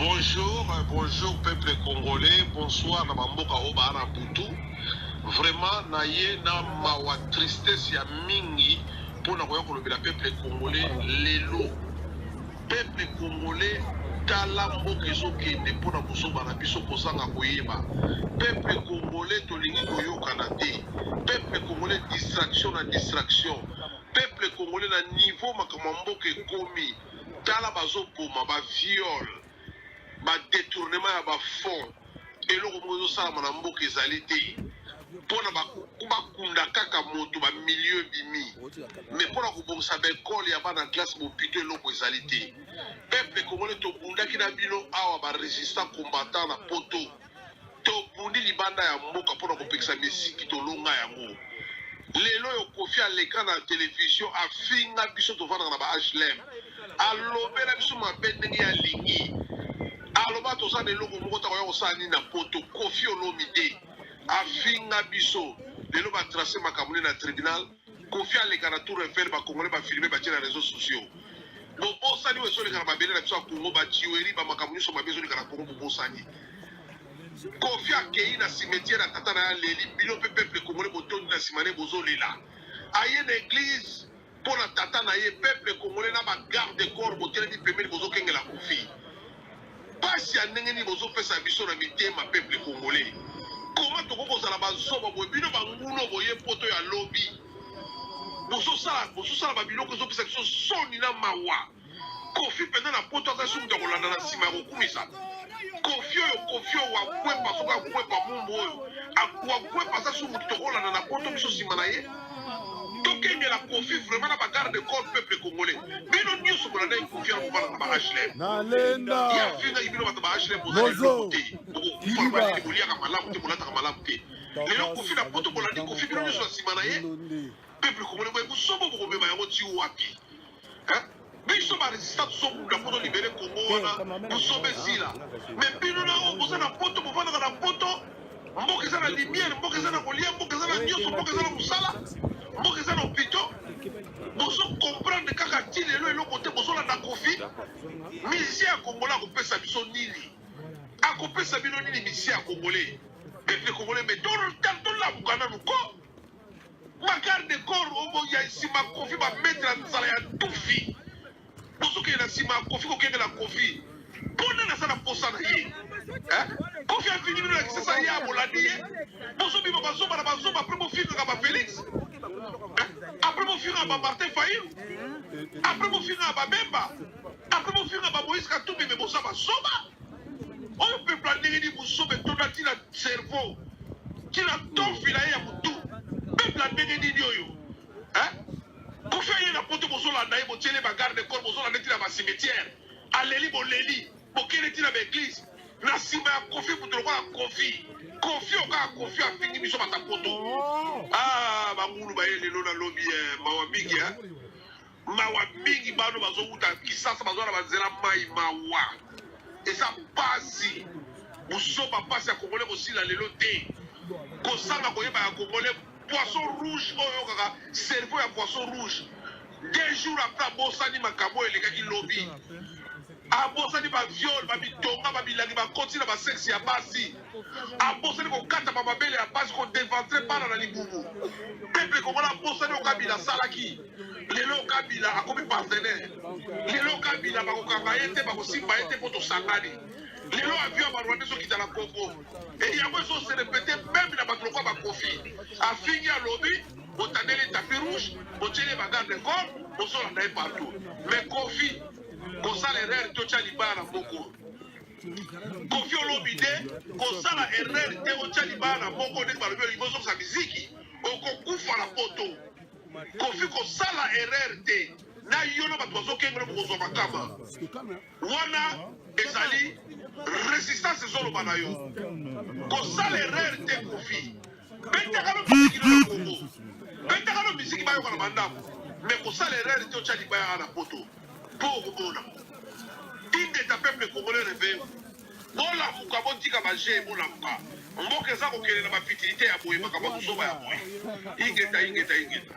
Bonjour, bonjour peuple congolais, bonsoir na bamboka oyo baa na butu. Vraiment na ye na mawa tristesse ya mingi mpo na koya kolobela peuple congolais lelo. Peuple congolais tala mboka ezokende mpo na buzoba na biso kozanga koyeba. Peuple congolais tolingi koyokana te. Peuple congolais distraction na distraction. Peuple congolais na niveau makambo ya mboka ekomi tala bazoboma ba viol ba detournement ya ba fonds eloko moko ezosalama na mboka ezali te mpona bakunda kaka moto ba milieu ebimi mais mpona kobongisa ba ekole ya bana classe bopito eloko ezali te. Peuple congolais tobundaki na bino awa ba resistant combattant na poto Tobundi libanda ya mboka pona kopekisa miziki tolonga yango. Lelo oyo Koffi aleka na television afinga biso tovandaka na ba HLM. Alobela biso mabe ndenge ye alingi. Aloba toza na eloko moko te akoya kosala nini na poto. Koffi Olomide afinga biso. Lelo ba tracer makambo nde na tribunal. Koffi aleka na tour Eiffel ba congolais ba filmer batie na reseaux sociaux. Bobosani oyo ezoleka na mabele na biso ya Congo, ba tueries, ba makambo nyonso mabe ezoleka na Congo bobosani. Koffi akeyi na cimetière ya tata na ye aleli, bino pe peuple congolais botondi na sima na ye bozolela. Aye na eglise mpo na tata na ye, peuple congolais na ba garde corps botelemi pembeni bozokengela Koffi. Pasi ya ndenge nini bozo pesa biso na mitema peuple congolais? Comment tokoki kozala ba zoba boye? Bino ba nguna oyo boye poto ya lobi bozo sala bozo sala ba biloko ezo pesa biso soni na mawa. Koffi penza na poto aza lisusu mutu ya kolanda na sima ya kokumisa. Koffi oyo Koffi oyo wagwepa soki agwepa mumbu oyo wagwepa aza lisusu mutu tokolanda na poto biso sima na ye? Tokengela Koffi vraiment na ba garde corps peuple congolais. Bino nioso bolandaki Koffi wana bovanda na ba HLM. Nalenda. Ye afingaki bino bato ba HLM boza na eloko te. Bokokufa na malili boliaka malamu te bolataka malamu te. Lelo Koffi na poto bolandi Koffi bino nioso na sima na ye. Peuple congolais boye busobo bokomema yango ti wapi? Hein? Biso ba resistant tozobunda mpo to libere Congo wana buzoba esila. Mais bino na oyo boza na poto bovandaka na poto mboka eza na lumière mboka eza na kolia mboka eza na nyonso mboka eza na mosala mboka eza na hôpitaux bozo comprendre kaka ti lelo eloko te bozolanda Koffi musicien ya congolais akopesa biso nini akopesa bino nini musicien ya congolais peuple congolais mais tolamuka nanu ko Ba garde corps oyo ya sima Koffi ba maitre ya nzala ya tufi. Bozokende na sima ya Koffi kokengela Koffi. Po nani aza na posa na ye? Hein? Koffi afini bino na Kisasa ye abolandi ye. Bozobima bazoba na bazoba après bofingaka ba Felix. Hein? Après bofingaka ba Martin Fayulu. Après bofingaka ba Bemba. Après bofingaka ba Moïse Katumbi mais boza bazoba. Oyo peuple ya ndenge nini buzoba etonda ti na cerveau ti na tonfi na ye ya mutu peuple ya ndenge nini oyo hein Koffi aye na poto bozolanda ye botiele ba garde corps bozolanda ye ti na ba cimetière aleli boleli bokende ti na ba eglise na nsima ya Koffi moto lokola Koffi Koffi oyo kaka Koffi afingi biso bata poto ah bangulu baye lelo na lobi eh, mawa mingi eh. Mawa mingi bano bazowuta kisasa baza na banzela mayi mawa eza pasi buzoba pasi ya congolais kosila lelo te kozanga koyeba ya congolais poisson rouge oyo oyokaka cerveau ya poisson rouge deux jours après abosani makambo oyo elekaki lobi Abosani ba viol, ba bitonga, ba bilangi bakoti na ba sexe ya basi. Abosani kokata ba mabele ya basi, ko devantrer bana na libumu. Peuple congolais abosani oyo Kabila asalaki. Lelo Kabila akomi partenaire. Lelo Kabila bakokanga ye te, bakosimba ye te po tosangani. Lelo avion ya ba Rwandais ezokita na Congo. Et yango ezo se repeter meme na bato lokola ba Koffi. Afingi alobi, botandeli ye tapis rouge, botieli ye ba garde corps, bozolanda ye partout. Mais Koffi Kosala erreur te otia libaya na moko. Koffi Olomide kosala erreur te otia libaya na moko ndenge balobi olingi ozongisa miziki okokufa na poto. Koffi kosala erreur te na yo na bato bazokengela bokozwa makama wana ezali resistance ezoloba na yo kosala erreur te Koffi betaka no miziki no na Congo betaka no miziki bayoka na bandako mais kosala erreur te otya libaya na poto po okomona ingeta peuple congolais reveille bolamuka botika ba jeu bolamuka mboka eza kokende na ba futilité ya boye makambo ya buzoba ya boye ingeta ingeta ingeta.